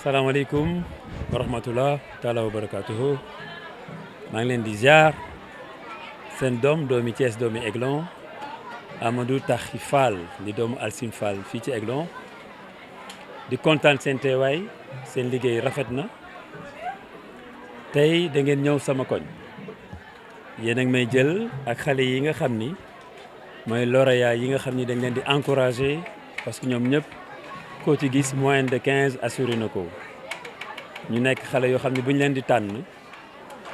salaamaaleykum wa rahmatullah taala wa barakatuhu maa ngi leen di ziar seen doomi Thiès doomi Aiglon Amadou Takhi Fall di doomu Alsine Fall fii ci Aiglon di kontaan seen teewaay seen liggéey rafet na tey da ngeen ñëw sama koñ yéen a ngi may jël ak xale yi nga xam ni mooy lauréat yi nga xam ni dañ leen di encourager parce que ñoom ñëpp koo ci gis moyenne de 15 assuré na ko ñu nekk xale yoo xam ne bu ñu leen di tànn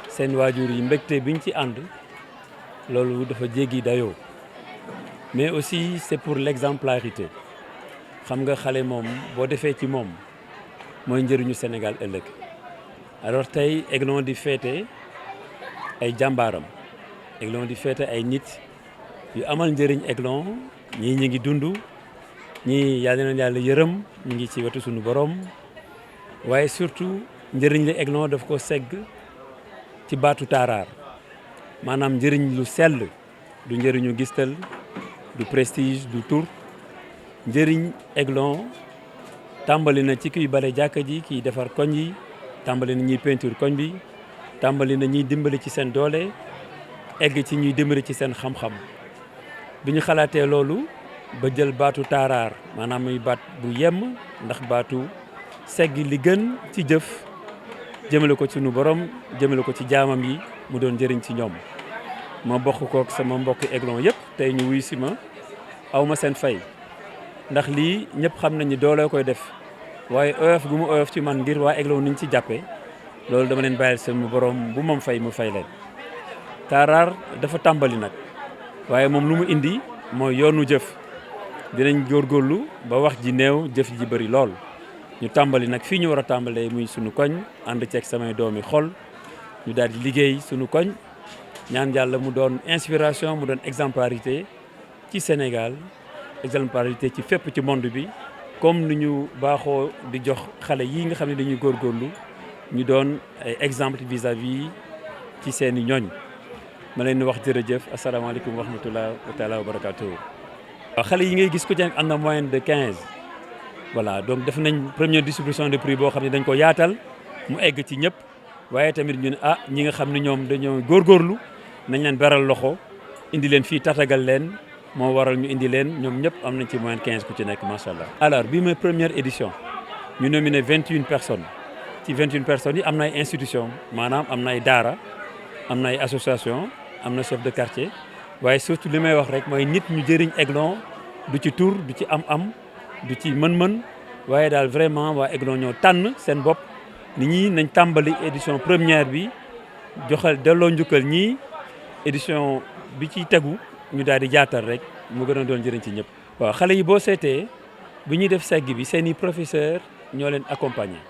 seen waajur yi mbégte bi ñu ci ànd loolu dafa jéggi dayoo mais aussi c'est pour l'exemplarité xam nga xale moom boo defee ci moom mooy njëriñu Sénégal ëllëg alors tey Aiglon di féete ay jàmbaaram Aiglon di féete ay nit yu amal njëriñ Aiglon ñii ñi ngi dund ñii yàlla na yàlla yërëm ñu ngi ci wetu suñu borom waaye surtout njëriñ la Aiglon daf ko segg ci baatu taaraar maanaam njëriñ lu sell du njëriñu gistal du prestige du tur njëriñ Aiglon tàmbali na ci kiy bale jàkka ji kiy defar koñ yi tàmbali na ñuy peinture koñ bi tàmbali na ñuy dimbali ci seen doole egg ci ñuy dimbali ci seen xam-xam bi ñu xalaatee loolu ba jël baatu taaraar maanaam muy baat bu yemm ndax baatu segg li gën ci jëf jëmale ko ci sunu borom jëmale ko ci jaamam yi mu doon njëriñ ci ñoom ma bokk kook sama mbokki Aiglon yëpp tey ñu wuy si ma aw ma seen fay ndax lii ñëpp xam nañu doole koy def waaye oyof gu mu oyof ci man ngir waa Aiglon niñ ci jàppee loolu dama leen bàyyil seen borom bu moom fay mu fay leen taaraar dafa tàmbali nag waaye moom lu mu indi mooy yoonu jëf dinañ góorgóorlu ba wax ji néew jëf ji bëri lool ñu tàmbali nag fii ñu war a tàmbalee muy sunu koñ ànd ceeg samay doomi xol ñu daal di liggéey sunu koñ ñaan yàlla mu doon inspiration mu doon exemplarité ci Sénégal exemplarité ci fépp ci monde bi comme ni ñu baaxoo di jox xale yi nga xam ne dañuy góorgóorlu ñu doon ay exemple vis-à-vis ci seeni ñooñ ma leen di wax jërëjëf asalaamaaleykum wa rahmatullah wa taala wa barakatuhu waaw xale yi ngay gis ku ci nekk am na moyenne de 15 voilà donc def nañ première distribution de prix boo xam ne dañ ko yaatal mu egg ci ñëpp waaye tamit ñu ne ñi nga xam ne ñoom dañoo góorgóorlu nañ leen beral loxo indi leen fii tatagal leen moo waral ñu indi leen ñoom ñëpp am nañ ci moyenne 15 ku ci nekk macha allah. alors bi mooy première édition ñu nominé 21 personnes ci 21 personnes yi am na ay institution maanaam am na ay daara am na ay association am na chef de quartier waaye surtout li may wax rek mooy nit ñu jëriñ Aiglon du ci tur du ci am-am du ci mën-mën waaye daal vraiment waa Aiglon ñoo tànn seen bopp nit ñi nañ tàmbali édition première bi joxal delloo njukkal ñii édition bi ciy tegu ñu daal di jaatal rek mu gën a doon jëriñ ci ñëpp. waaw xale yi boo seetee bu ñuy def segg bi seen i professeur ñoo leen accompagner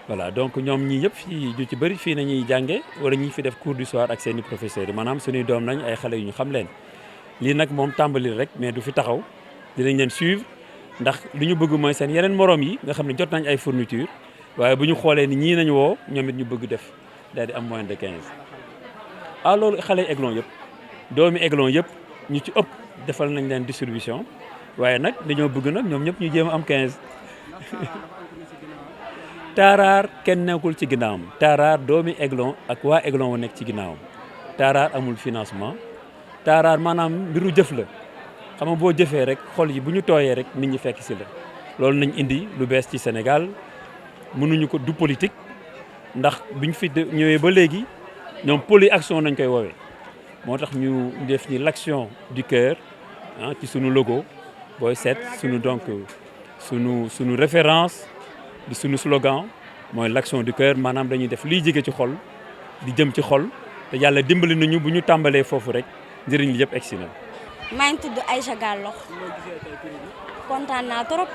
voilà donc ñoom ñii yëpp fii ju ci bëri fii nañuy jànge wala ñi fi def cours du soir ak seen i professeurs yi maanaam suñuy doom nañ ay xale yu ñu xam leen lii nag moom tàmbali rek mais du fi taxaw dinañ leen suivre ndax lu ñu bëgg mooy seen yeneen morom yi nga xam ne jot nañ ay fourniture waaye bu ñu xoolee ni ñii nañu woo ñoom it ñu bëgg def daal di am moyenne de 15. loolu xale Aiglon yëpp doomi Aiglon yëpp ñu ci ëpp defal nañ leen distribution waaye nag dañoo bëgg nag ñoom ñëpp ñu jéem a am 15. taaraar kenn nekkul ci ginnaawam taaraar doomi Aiglon ak waa Aiglon wa nekk ci ginnaawam taaraar amul financement taaraar maanaam mbiru jëf la xam nga boo jëfee rek xol yi bu ñu tooyee rek nit ñi fekk si la loolu nañ indi lu bees ci Sénégal mënuñu ko du politique ndax biñ fi ñëwee ba léegi ñoom polyaction nañ koy woowee moo tax ñu def ni l'action du cœur ci sunu logo booy seet sunu donc sunu référence di sunu slogan mooy l'action du cœur maanaam dañuy def liy jege ci xol di jëm ci xol te yàlla dimbali nañu bu ñu tàmbalee foofu rek njëriñ li yëpp egsi na. maa ngi tudd Aïcha Gallo kontaan naa trop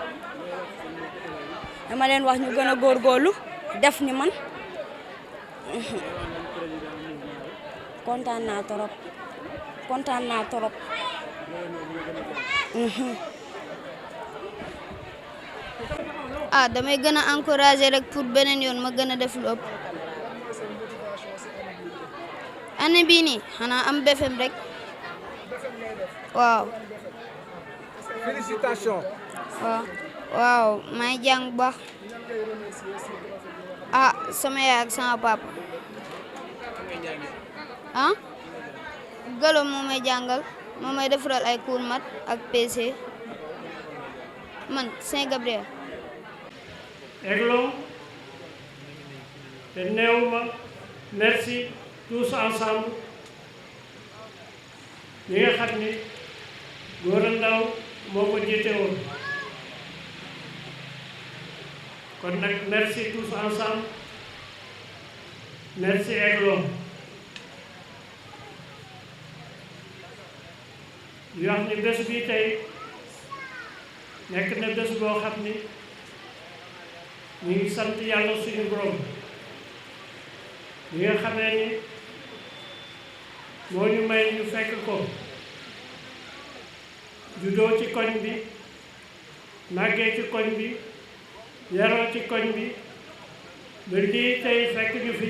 dama leen wax ñu gën a góorgóorlu def ni man kontaan naa trop kontaan naa trop. damay gën a encourager rek pour beneen yoon ma gën a def lu ëpp année bii nii xanaa am BFEM rek waaw. Félicitations. waaw. waaw may jàng bu baax sama yaay ak sama papa Galo moo may jàngal moo may defaral ay cours mat ak PC man Saint-Gabriel. Aiglon te neewuma merci tous ensemble ñi nga xam ni Gora Ndao moo ko jiite woon kon nag merci tous ensemble merci Aiglon yu wax ni bés bi tey nekk na bés boo xam ni ñu ngi sant yàlla suñu borom ñi nga xamee ni moo ñu may ñu fekk ko juddoo ci koñ bi màggee ci koñ bi yaroo ci koñ bi ba lii tey fekk ñu fi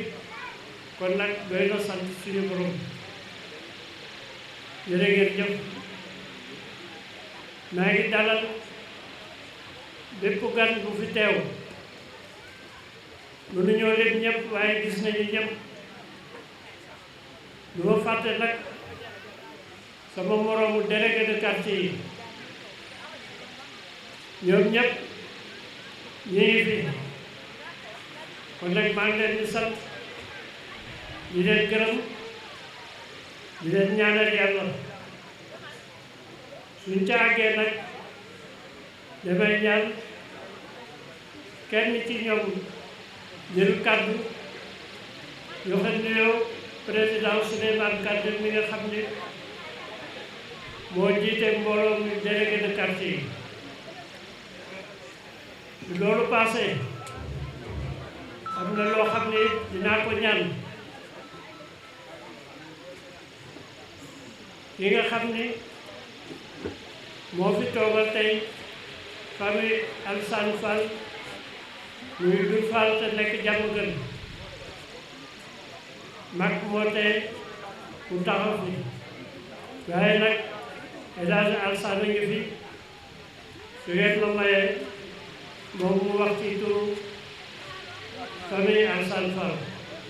kon nag doy na sant suñu borom jërë ngeen jëf maa ngi dalal bépp gan bu fi teew mënuñoo leen ñëpp waaye gis nañu ñëpp du ma fàtte nag sama moroomu délégué de quartier yi ñoom ñëpp ñu ngi fi kon nag maa ngi leen di sant di leen gërëm di leen ñaanal yàlla suñ ca àggee nag damay ñaan kenn ci ñoom jël kàddu joxe nuyoo président Souleymane Kandé mi nga xam ni moo jiite mbooloo mi délégué de quartier yi loolu passé am na loo xam ne dinaa ko ñaan ki nga xam ni moo fi toogal tey famille Alassane Fall muy Doudou Fall te nekk Diamaguène mag moo tey ku taxaw fi waaye nag El Hadj Alassane a ngi fi su ngeen ma mayee moom mu wax ci turu famille Alassane Fall